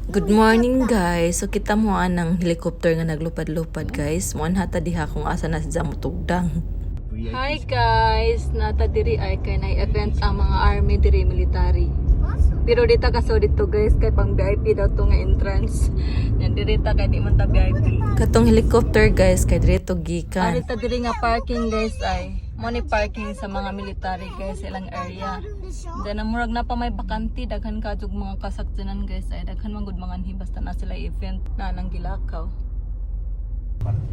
Good morning, guys. So kita mo anang helicopter nga naglupad-lupad, guys. Mo hata diha kung asa na siya mutugdang. Hi guys, nata diri ay kay nay event ang mga army diri, military. Pero dita kaso dito, guys, kay pang VIP daw to nga entrance. Yan diri ta kay di man ta VIP. Katong helicopter, guys, kay diretso gikan. Ari ta diri nga parking, guys, ay. Mo ni parking sa mga military, guys, ilang area. Then ang murag na pa may bakante, daghan kadtog mga kasakyanan, guys, ay daghan man gud mga anhi basta na sila event na nang gilakaw.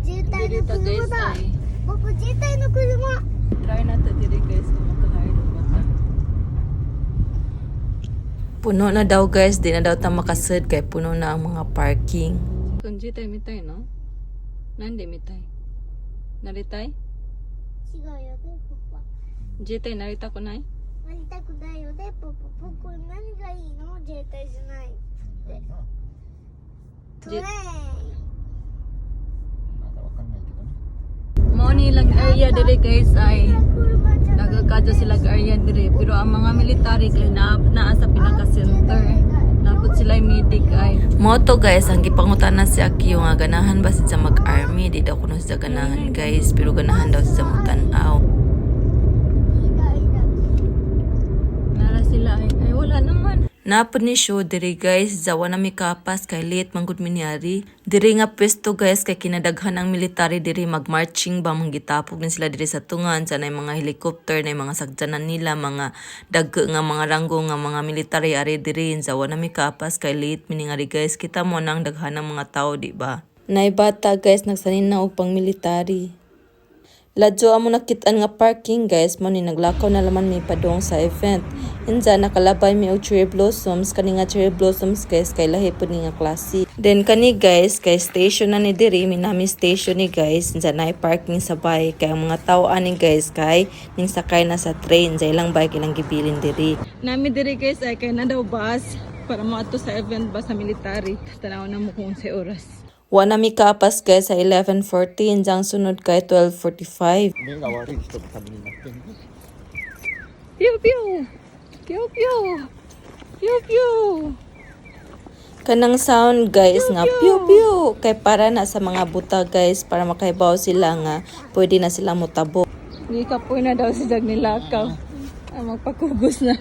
渋滞 Diri の ta, 車 guys, だ ay. 僕渋滞の車。 Try na ta diri, guys, kung makahire ba ta. Puno na daw, guys, di na daw ta makasud kay puno na ang mga parking. Kung tay mitay, no? Nandi mitay. Naritay? 違うよね、パパ。 Jitay narita ko nay? なりたくないよね、パパ。僕何がいいの？渋滞じゃないって。トレイン。まだわかんないけどね。 Mao ni lang area dire, guys, ay. 車じゃない。 Nagakadyo sila ga area dire pero ang mga military kay naa naa sa pinaka center. Napot sila medic ay. Mo to, guys, ang gipangutana si Akio nga ganahan ba siya mag-army, di daw kuno siya ganahan, guys, pero ganahan daw siya mutan-aw. 左だ。 Nara sila ay, ay wala naman. Napod ni show diri, guys, zawa na mi kapas kay late man gud mi niari. Diri nga pwesto, guys, kay kinadaghan ang military diri magmarching ba, manggitapog ni sila diri sa tungan sa nay mga helicopter nay mga sagjanan nila, mga dag nga mga ranggo nga mga military ari diri. Zawa na mi kapas kay late mi ni ngari, guys. Kita mo nang daghan ang mga tao, di ba? Nay bata, guys, nagsanin na og pang military. Ladyo amo nakit-an nga parking, guys, mo ni naglakaw na laman mi padong sa event. Inza nakalabay mi og cherry blossoms. Kani nga cherry blossoms, guys, kay lahi pud ni nga klase. Then kani, guys, kay station na ni diri, Minami Station ni, guys. Inza na parking sa bike kay ang mga tao ani, guys, kay ning sakay na sa train sa ilang bike ilang gibilin diri. Nami diri, guys, ay kay na daw bus para moadto sa event ba sa military. Tanaw na mo kung unsay oras. Wa na mi kapas, guys, sa 11:14, ang sunod kay 12:45. 目が悪い人のためになってんね。 Piu piu. Piu piu. Piu piu. Kanang sound, guys, nga piu piu kay para na sa mga buta, guys, para makahibaw sila nga pwede na sila motabo. Di kapoy na daw si Jag nilakaw. Ay, magpakugos na.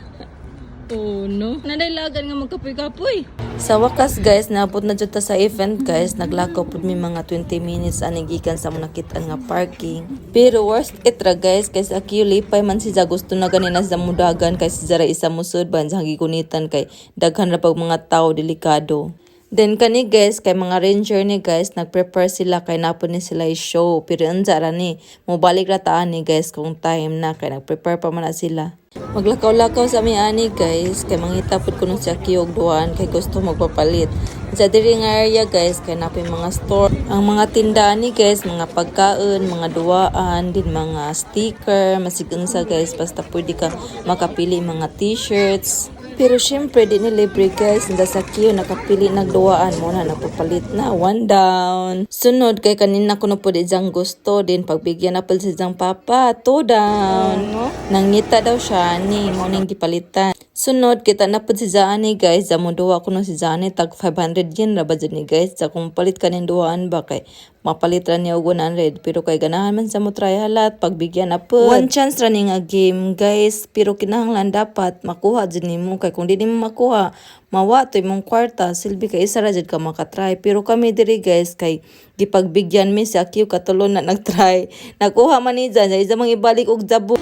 Oh no. Nadailagan nga magkapoy-kapoy. Sa wakas, guys, naabot na jud ta sa event, guys. Naglakaw pud mi mga 20 minutes ani gikan sa among nakit-an nga parking. Pero worth it ra, guys, kay sa Akio lipay man si gusto na gani na sa mudagan kay si Zara isa musud ba sa gigunitan kay daghan ra pag mga tao, delikado. Then kani, guys, kay mga ranger ni, guys, nagprepare sila kay napon ni sila i-show. Pero unsa ra ni, mobalik ra ta ani, guys, kung time na kay nagprepare pa man na sila. Maglakaw-lakaw sa mi ani, guys, kay mangita pud kuno si Akio og duhaan kay gusto magpapalit. Sa diri nga area, guys, kay napoy mga store. Ang mga tindahan ni, guys, mga pagkaon, mga duwaan, din mga sticker, masig unsa, guys, basta pwede ka makapili mga T-shirts. Pero syempre, di ni libre, guys. Nda sa Kyo, nakapili nagduwaan mo na, nagpapalit na. One down. Sunod, kay kanina ko na po di diyang gusto din. Pagbigyan na pala si diyang papa, two down. Nangita daw siya ni, mo ning gipalitan. Sunod, kita na po si Zani, guys. Zamo duwa ko no si Zani, tag 500 yen ra ba dyan ni, guys. Sa kung palit ka ning duwaan ba kay mapalit ra niya og 100, pero kay ganahan man sa mo try halat, pagbigyan na po. One chance ra ni nga game, guys, pero kinahanglan dapat makuha jud nimo kay kung di nimo makuha, mawa to imong kwarta. Silbi kay isa ra jud ka makatry. Pero kami diri, guys, kay gipagbigyan mi si Akio, katulo na nagtry, nakuha man ni dyan isa mang ibalik og jabo.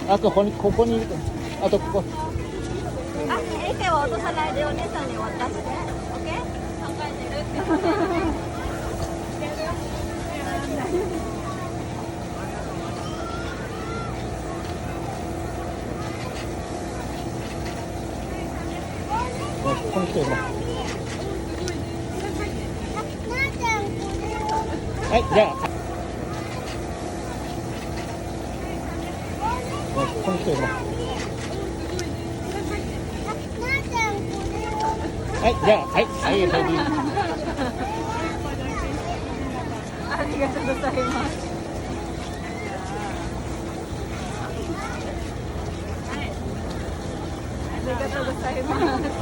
あとここにここにいるあとここ。 Ah, ikaw, 落とさないでお姉さんに渡して。オッケー？ここに来てる。なーちゃん、これを。はい、じゃあ。ここに来てる。なーちゃん、これを。はい、じゃあ、はい、はい、レディー。ありがとうございます。ありがとうございます。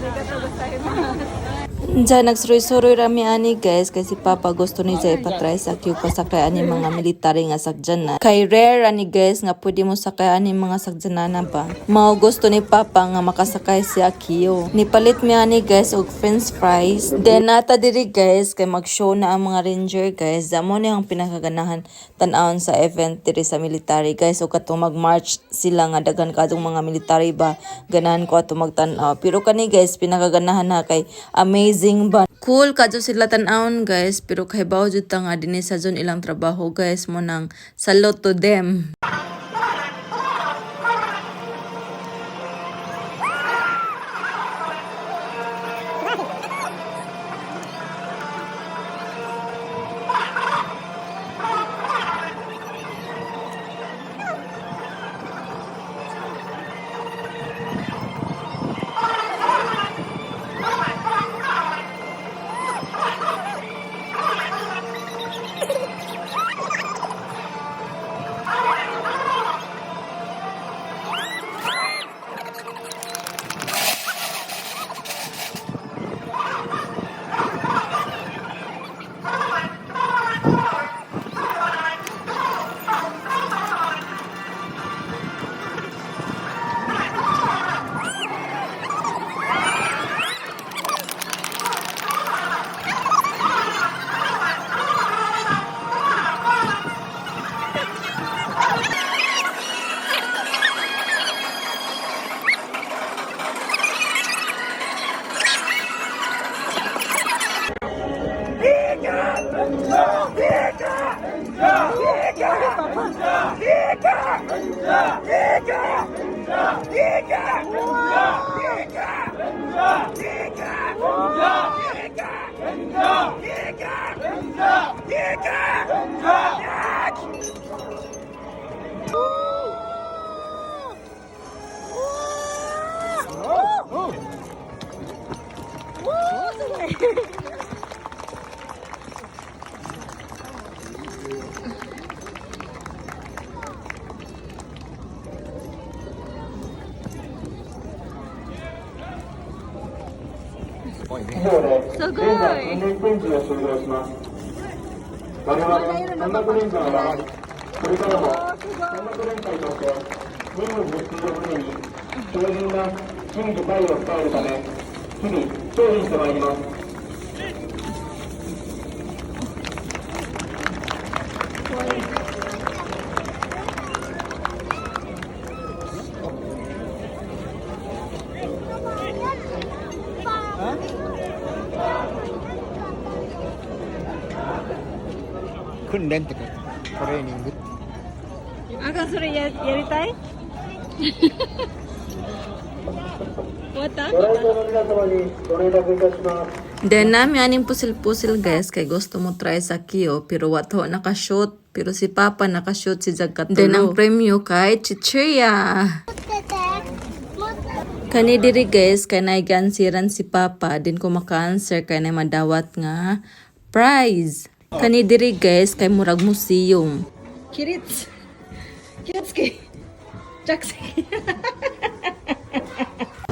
Arigato gozaimasu. Diyan, nagsuroy-suroy rami ani guys kasi Papa gusto ni Jay ipatry sa Q pasakay ani mga military nga sakjanan. Kay rare ani guys nga pwede mo sakay ani mga sakjanana ba. Mao gusto ni Papa nga makasakay si Akio. Nipalit mi ani guys og french fries. Then nata diri guys kay mag-show na ang mga ranger guys. Damo ni ang pinakaganahan tan-awon sa event diri sa military guys o katong mag-march sila nga daghan kadtong mga military ba, ganahan ko ato magtan-aw. Pero kani guys, pinakaganahan na kay amazing ba, cool kadto sila tan-awon guys, pero kay bawo jud ta nga dinhi sa zone ilang trabaho guys, mo nang salute to them. すごい。訓練展示を終了します。我々山岳レンジャーはこれからも山岳連隊として任務実施を常に強靭な心技体を鍛えるため日々精進してまいります。訓練って書いてある。トレーニング。あかん、それややりたい。終わった。ご来場の皆様にご連絡いたします。 Then nami aning pusil-pusil guys kay gusto mo try sa Kyo pero wato nakashoot, pero si Papa nakashoot si Jag katulo. Then ang premyo kay chichirya. 持ってて持って Kani diri guys kay naigansiran si Papa din ko maka-answer kay na madawat nga prize. Kani diri guys kay murag museum. 起立。気をつけ。着席。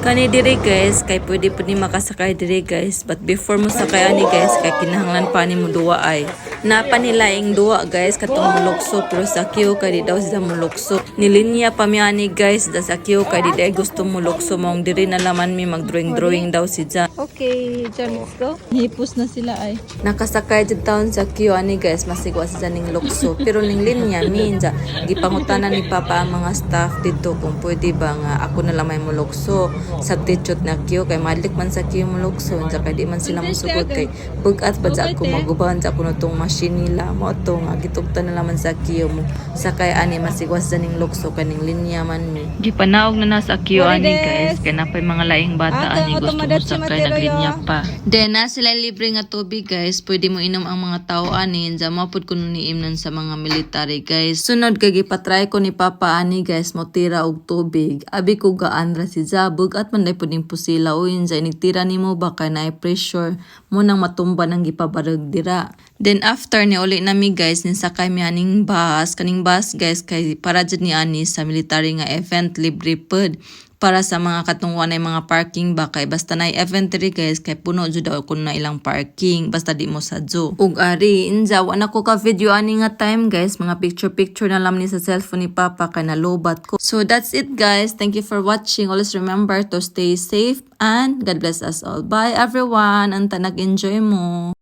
Kani diri guys kay pwede pud ni makasakay diri guys, but before mo sakay ani guys kay kinahanglan pa ni mo duwa ay. Napa nila ing duwa guys katong mulukso, pero sa Kyo kay di daw sila mulukso. Nilinya pa mi ani guys da sa Kyo kay di day gusto mulukso, maong diri na laman mi mag drawing drawing daw si Ja. Okay, John, let's go. Hipos na sila ay. Nakasakay jud taon sa Kyo ani guys, masigwa sa ning lukso pero ning linya minja gipangutana ni Papa ang mga staff dito kung pwede ba nga ako na lamay mo lukso, substitute na Kyo kay malik man sa Kyo mo lukso unsa kay di man sila mosugod kay bugat pa sa ako magubahan sa kuno tong machine nila mo to nga gitugtan na laman sa Kyo mo sakay ani masigwas sa ning lukso kaning linya man mi. Gipanaog na na sa Kyo ani guys kay napay mga laing bata Ate, ani gusto mo otomodachi sakay matero yo. naglinya pa. Then na sila libre nga tubig guys, pwede mo inom ang mga tao ani sa mapud kuno niimnon sa mga military guys. Sunod kay gipatry ko ni Papa ani guys mo tira og tubig. Abi ko gaan ra si Zabog at man pud ning pusila uy sa inigtira nimo ba kay naay pressure mo nang matumba nang gipabarag dira. Then after ni uli nami guys ni sakay mi aning bus, kaning bus guys kay para jud ni ani sa military nga event, libre pud. Para sa mga katong wanay mga parking ba, kay basta na event diri, guys, kay puno jud daw kun na ilang parking basta di mo sadyo. Ug ari inja, wa na ko ka video ani nga time, guys, mga picture picture na lang ni sa cellphone ni Papa kay nalobat ko. So that's it, guys. Thank you for watching. Always remember to stay safe and God bless us all. Bye, everyone. Anta nag-enjoy mo.